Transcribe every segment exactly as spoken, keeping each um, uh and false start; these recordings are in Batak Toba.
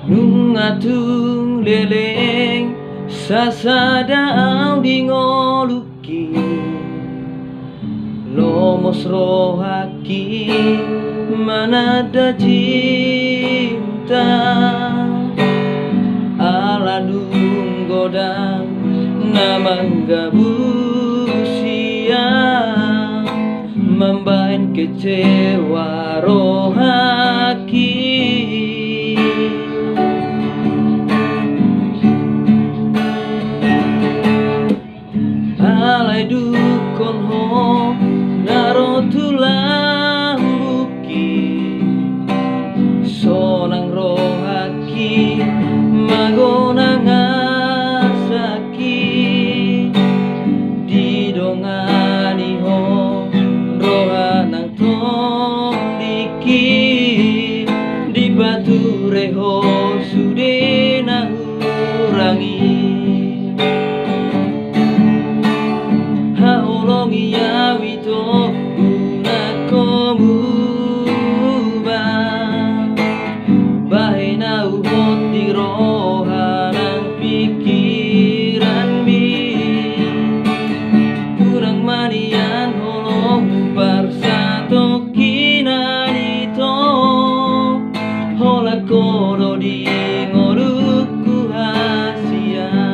Nunga tung leleng sasada au di ngolungki, lomos rohangki mananda cinta. Ala dung godang na manggabusi au, mambahen kecewa rohangki. Alai dungkon ho na ro tu lambungki, sonang rohangki magonang asangki. Didongani ho roha nang tondingki, dipature ho sude na hurang i. Haholongi au ito, unang ho muba, bahen au hot di roha nang pingkiranmi. Unang ma nian holong parsatongkinan ito, holan ho do di ngolungku hasian.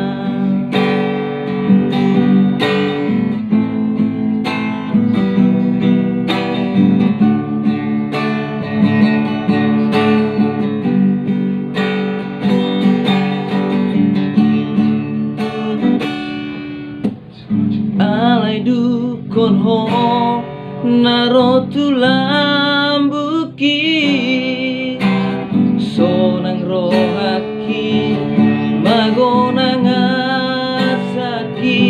Alai dungkon ho na ro tu lambungki, sonang rohangki magonang asangki.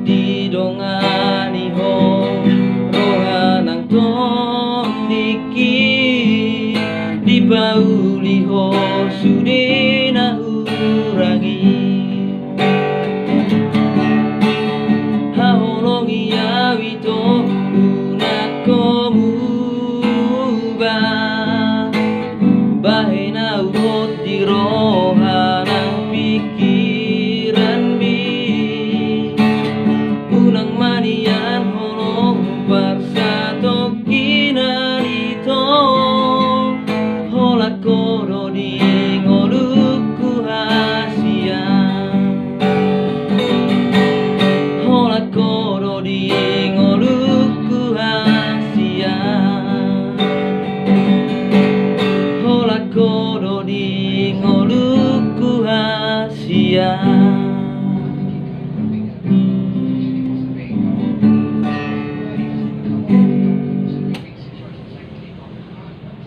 Didongani ho roha nang tondingki, dipauli ho sude